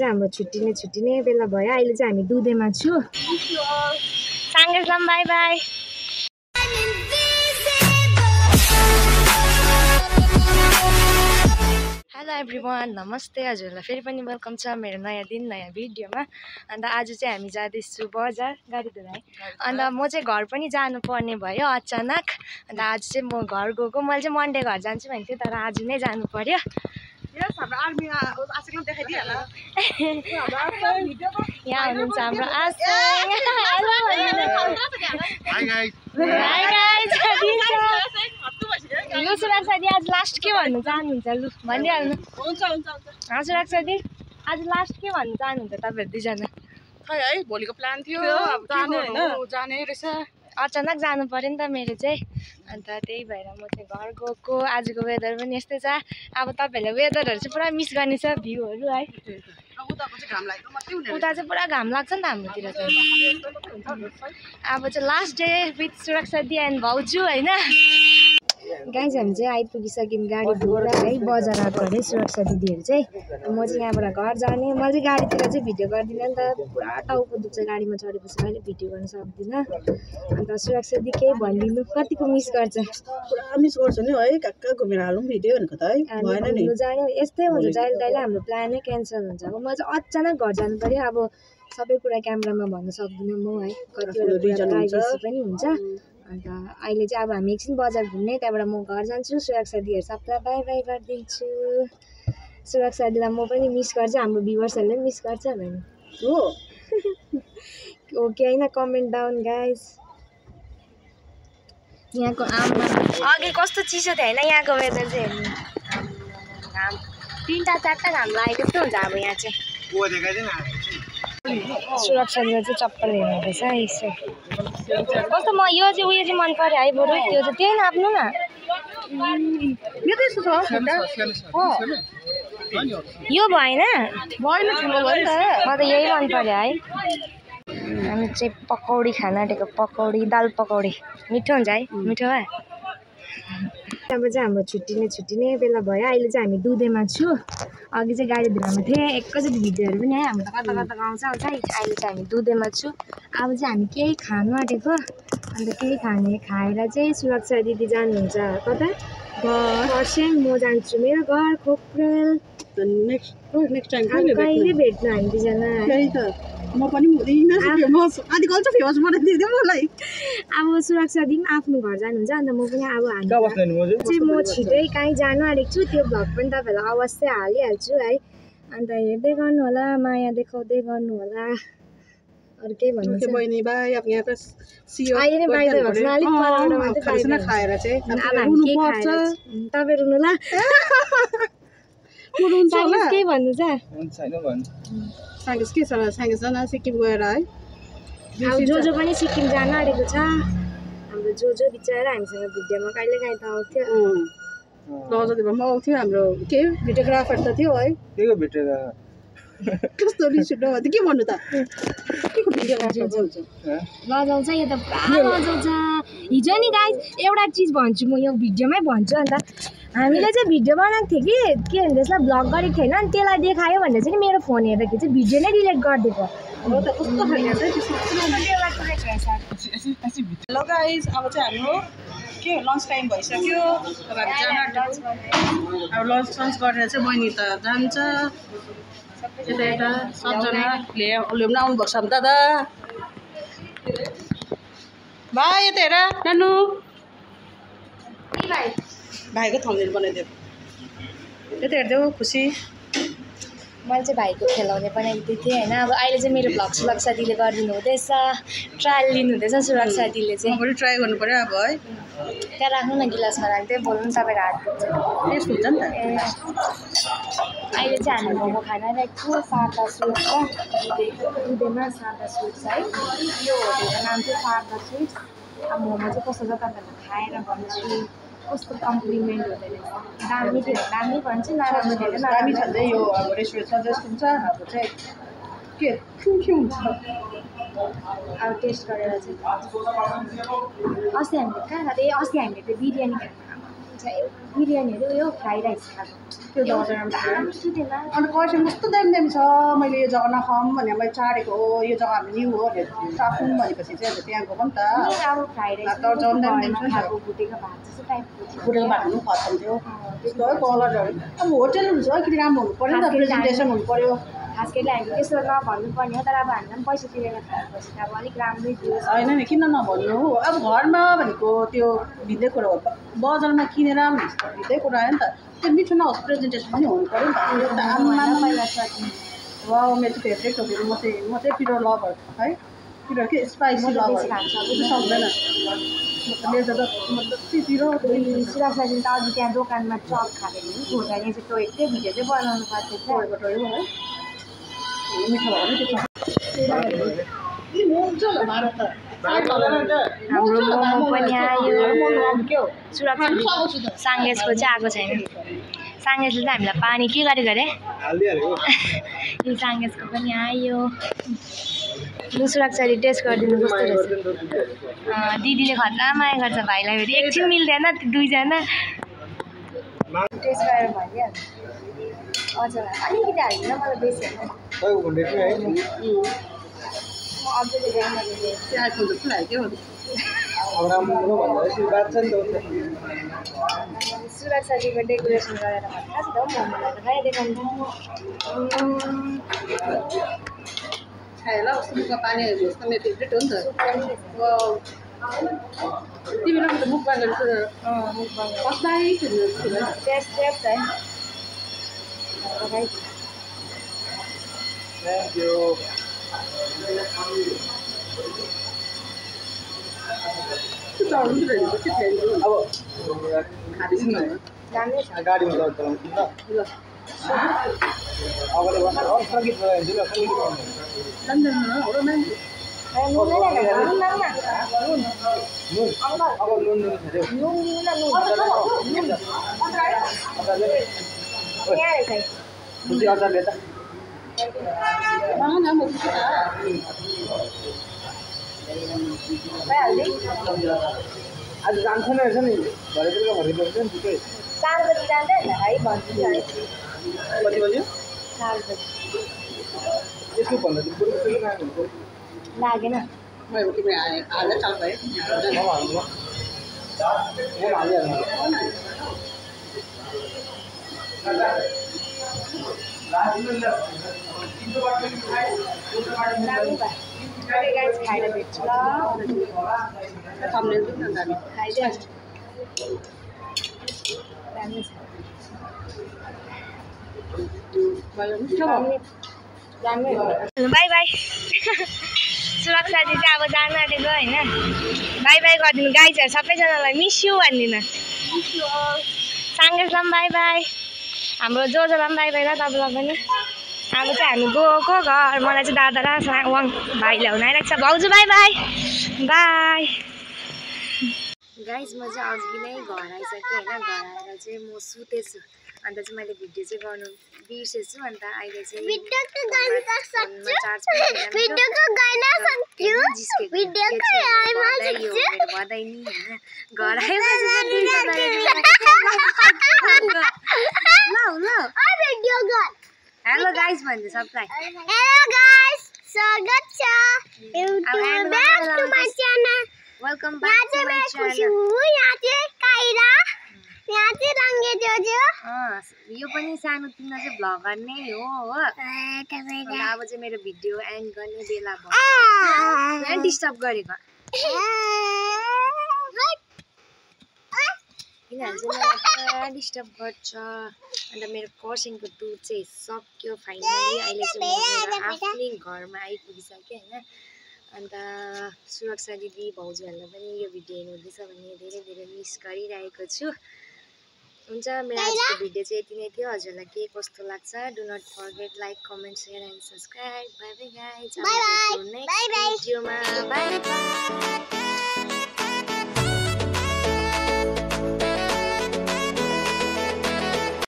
हाम्रो छुट्टिने बेला भयो। अहिले चाहिँ हामी दुधेमा छु। सांगेसलाम बाई बाई। हेलो एभ्रिवान, नमस्ते। हजुरलाई फेरि पनि वेलकम छ मेरो नयाँ दिन नयाँ भिडियोमा। अन्त आज चाहिँ हामी जाँदैछु बजार गाडी धुलाई। अन्त म चाहिँ घर पनि जानुपर्ने भयो अचानक। अन्त आज चाहिँ म घर गएको। मैले चाहिँ मन्डे घर जान्छु भनेको थिएँ, तर आज नै जानु पर्यो। यहाँ हुनुहुन्छ हाम्रो आशा। लु सुरक्षा दी, आज लास्ट के भन्नु चाहनुहुन्छ? लु भनिहाल्नु। सुरक्षा दी, आज लास्ट के भन्नु चाहनुहुन्छ तपाईँहरू दुईजना? खै है, भोलिको प्लान थियो जाने रहेछ। अचानक जानु पर्यो नि त मेरो चाहिँ। अन्त त्यही भएर म चाहिँ घर गएको। आजको वेदर पनि यस्तै छ। अब तपाईँहरूले वेदरहरू चाहिँ पुरा मिस गर्ने छ, भ्यूहरू है। उता चाहिँ पुरा घाम लाग्छ नि त हाम्रोतिर चाहिँ। अब चाहिँ लास्ट डे विथ सुरक्षा दी एन्ड भाउजू होइन। गाइज हामी चाहिँ आइपुगिसक्यौँ गाडी धोएर है। बजार आएको अरे सुरक्षा दिदीहरू चाहिँ। म चाहिँ यहाँबाट घर जाने। मैले चाहिँ गाडीतिर चाहिँ भिडियो गर्दिनँ नि त, पुरा टाउको दुख्छ गाडीमा चढेपछि, अहिले भिडियो गर्न सक्दिनँ। अन्त सुरक्षा दिदी केही भनिदिनु, कतिको मिस गर्छ? पुरा मिस गर्छ नि है, कहाँ कहाँ घुमेर हालौँ भिडियो भनेको त है। भएन नि जाने यस्तै हुन्छ, जहिले तहिले हाम्रो प्लानै क्यान्सल हुन्छ। अब म चाहिँ अचानक घर जानु पर्यो। अब सबै कुरा क्यामेरामा भन्न सक्दिनँ म है, कतिवटा प्राइभेसी पनि हुन्छ। अन्त अहिले चाहिँ अब हामी एकछिन बजार घुम्ने, त्यहाँबाट म घर जान्छु। सुरक्षा दिदीहरू सबलाई बाई बाई गरिदिन्छु। सुरक्षा दिदीलाई म पनि मिस गर्छु, हाम्रो भ्युवर्सहरूले पनि मिस गर्छ भने हो हो कि होइन? Comment down guys. यहाँको आमा अघि कस्तो चिसो थियो होइन? यहाँको वेदर चाहिँ हेर्नु, घाम 3-4 घाम लागेको जस्तो हुन्छ अब यहाँ चाहिँ। सुरक्षा दिदी चाहिँ चप्पल हेर्नुहुँदैछ यसो। कस्तो म यो चाहिँ उयो चाहिँ मन पर्यो है बरु, त्यो चाहिँ त्यही नाप्नु न। यो भएन म त यही मन पर्यो है। हामी चाहिँ पकौडी खान आँटेको, पकौडी दाल पकौडी। मिठो हुन्छ है? मिठो है। अब चाहिँ हाम्रो छुट्टिने बेला भयो। अहिले चाहिँ हामी दुधेमा छु। अघि चाहिँ गाडी धुलामा थिएँ, एकैचोटि भिडियोहरू पनि है। हाम्रो त कता कता आउँछ है। अहिले चाहिँ हामी दुधेमा छु। अब चाहिँ हामी केही खानु आँटेको। अन्त केही खाएर चाहिँ सुरक्षा दिदी जानुहुन्छ कता? खरसाङ। म जान्छु मेरो घर खोक्रेल। नेक्स्ट टाइम कहिले भेट्नु हामी दुईजना? म पनि हुँदैन आदिकल्च फेमस बनाइदियो मलाई। अब सुरक्षा दिन आफ्नो घर जानुहुन्छ। अन्त म पनि अब चाहिँ म छिटै कहीँ जानु आँटेको छु। त्यो भ्लग पनि तपाईँहरूलाई अवश्य हालिहाल्छु है। अन्त हेर्दै गर्नु होला, माया देखाउँदै गर्नु होला। अरू केही भन्नु छ? बहिनी बाई, अब यहाँ त अहिले नै बाहिर भएको छ, अलिक पराउन मात्रै खाना खाएर चाहिँ अब हामी के खाएर तपाईँ रुनु ल। केही भन्नु छ? साङ्गेस के छ? साङ्गेस जान सिक्किम गएर है। अब जो पनि सिक्किम जान आँटेको छ। हाम्रो जो बिचरा हामीसँग भिडियोमा कहिले काहीँ त आउँथ्यो। लजदेवमा पनि आउँथ्यो। हाम्रो के भिडियोग्राफर त थियो है। कस्तो रिस उठ्नु भयो त? के भन्नु त? के को भिडियोग्राफर हुन्छ? लजाउँछ यो त, पुरा लजाउँछ। हिजो नि गाइस एउटा चिज भन्छु म, यो भिडियोमै भन्छु। अन्त हामीले चाहिँ भिडियो बनाएको थियो कि के भन्छ त्यसलाई, भ्लग गरेको थिएन। अनि त्यसलाई देखायो भनेर चाहिँ मेरो फोन हेर्दाखेरि चाहिँ भिडियो नै डिलिट गरिदिएको हो त। कस्तो खाले चाहिँ हेलो गाइस, अब चाहिँ हाम्रो के लन्च टाइम भइसक्यो। अब हामी जान आँटेको। अब लन्च गरेर चाहिँ बहिनी त जान्छ यता सबजना ल्याउन आउनुभएको छ दादा। भाइ यता हेर नानु, भाइको थम्बनेल बनाइदेऊ। यता हेरिदेऊ खुसी। मैले चाहिँ भाइको खेलाउने बनाइदिएको थिएँ होइन। अब अहिले चाहिँ मेरो भ्लग सुरक्षा दिदीले गरिदिनु हुँदैछ, ट्रायल लिनुहुँदैछ सुरक्षा दिदीले चाहिँ। पनि ट्राई गर्नु पर्यो अब है। त्यहाँ राख्नु न गिलासमा राख्दै, बोल्नु नि तपाईँको हात दुख्छ। टेस्ट हुन्छ नि त। अहिले चाहिँ हामी मोमो खान आइरहेको छु, शारदा स्विट्स छ दुधेमा। शारदा स्विट्स है, यो होटेलको नाम चाहिँ शारदा स्विट्स। अब मोमो चाहिँ कस्तो छ तपाईँहरूले खाएर भन्छु, कस्तो कम्प्लिमेन्ट हुँदो रहेछ। दामी थियो, दामी भन्छु, नराम्रो थियो दामी छ चाहिँ। यो अब रेस्टुरेन्ट सजेस्ट हुन्छ हाम्रो चाहिँ के हुन्छ। अब टेस्ट गरेर चाहिँ अस्ति हामीले कहाँ खाँदै, अस्ति हामीले त्यो बिरयानी खाएको बिरयानीहरू यो फ्राइड राइस खाएको त्यो जग्गा सुतेन अन्त खरसाङ कस्तो दामी दामी छ मैले यो जग्गा नखाऊँ भने मैले चाडेको हो यो जग्गा हामी न्यू हो भनेर साफुन भनेपछि चाहिँ अन्त त्यहाँ गएको नि त अब फ्राइड राइस तर जग्गा दामी दामी छ नि त भुटेको भात जस्तो टाइपको फुटेको भात पनि खत्तम थियो त्यस्तो है कलरहरू अब होटेलहरू छ अलिकति राम्रो हुनु पऱ्यो नि त प्रेजेन्टेसन हुनु पऱ्यो खास गरी हामीले त्यस्तो नभन्नु पर्ने हो तर अब हामीलाई पनि पैसा तिरेर खाएपछि त अब अलिक राम्रै दियोस् होइन नि किन नभन्नु हो अब घरमा भनेको त्यो भिन्दै कुरा हो बजारमा किनेर भिन्दै कुरा आयो नि त त्यो मिठो नहोस् प्रेजेन्टेसन पनि हुनु पऱ्यो नि त पहिला चटनी वा मेरो चाहिँ फेभरेट हो फेरि म चाहिँ पिरो लभर है पिरो के स्पाइसी लभर सक्दैन मेरो त पिरो सुरक्षा त अघि त्यहाँ दोकानमा चप खाँदैन नि घोटाले चाहिँ टोयकै भिडियो चाहिँ बनाउनु पर्छ टोयो है मिठो भयो नि त्यो हाम्रो मोमो पनि आयो सुरक्षा साङ्गेसको चाहिँ आएको छैन साङ्गेसले त हामीलाई पानी के गरेको अरे यो साङ्गेसको पनि आयो लु सुरक्षाले टेस्ट गरिदिनु कस्तो रहेछ दिदीले खतरा माया गर्छ भाइलाई फेरि एकछिन मिल्दैन दुईजना टेस्ट गरेर भइहाल्छ हजुर अलिकति हाल्दिनँ मलाई बेसी सुरक्षाजीको डेकोरेसन गरेर भन्नु त मोमोलाई त खाइ देखाउनु खाएला कस्तो मुखमा पानी आयो जस्तो मेरो फेभरेट हो नि त तिमीले पनि त मुखमा गरेर कस्मै टेस्ट है Thank you. अब गाडीमा चलाउँछु नि त अगाडि भन्दा हो सङ्गीत बजाइदिन्छु ल सङ्गीत अब नुन दिनु अचारले त आज जान्छ नि रहेछ नि भरे बेलुका भरे बेलुका नि ठिकै 4 बजी जाँदैन है भन्छु नि कति बज्यो 4 बजी यसो भन्दा चाहिँ पुरो सुरु हुन्छ लागेन मैले तिमी हाल्दै चाल भाइ हाल्नु हालिहाल्नु गाइस खाएर भेट्छु ल थम्बनेल दिनु न दामी खाइदिहाल्छु बाई बाई सुरक्षाजी चाहिँ अब जान आँटेको होइन बाई बाई गरिदिनु गाइजहरू सबैजनालाई मिस यु भनिदिनु साङ्गेसलाई पनि बाई बाई हाम्रो जोजोलाई पनि बाई बाई र तपाईँलाई पनि अब चाहिँ हामी गएको घर मलाई चाहिँ दादा र वाङ भाइ ल्याउन आइरहेको छ भाउजू बाई बाई बाई गाइज म चाहिँ अघि नै घर आइसकेँ होइन घर आएर चाहिँ म सुतेछु अन्त चाहिँ मैले भिडियो चाहिँ गर्नु बिर्सेछु अन्त अहिले चाहिँ भदै नि होइन घर आएपछि हेलो गाइस भन्दै सबलाई हेलो गाइस स्वागत छ back to my channel welcome back to my channel यहाँ चाहिँ काइरा यहाँ चाहिँ रङ्गे जोजो यो पनि सानो तिम्रो चाहिँ भ्लगर नै हो अब चाहिँ मेरो भिडियो एन्ड गर्ने बेला भयो डिस्टर्ब गरेको किनभने चाहिँ डिस्टर्ब गर्छ अन्त मेरो खरसाङको टुर चाहिँ सक्यो फाइनली अहिले चाहिँ म मेरो आफ्नै घरमा आइपुगिसकेँ होइन अन्त सुरक्षा दिदी भाउजूहरूलाई पनि यो भिडियो हेर्नुहुँदैछ भने धेरै धेरै मिस गरिरहेको छु हुन्छ मेरो आजको भिडियो चाहिँ यति नै थियो हजुरलाई के कस्तो लाग्छ do not forget like comment share and subscribe bye bye guys next भिडियोमा बाई बाई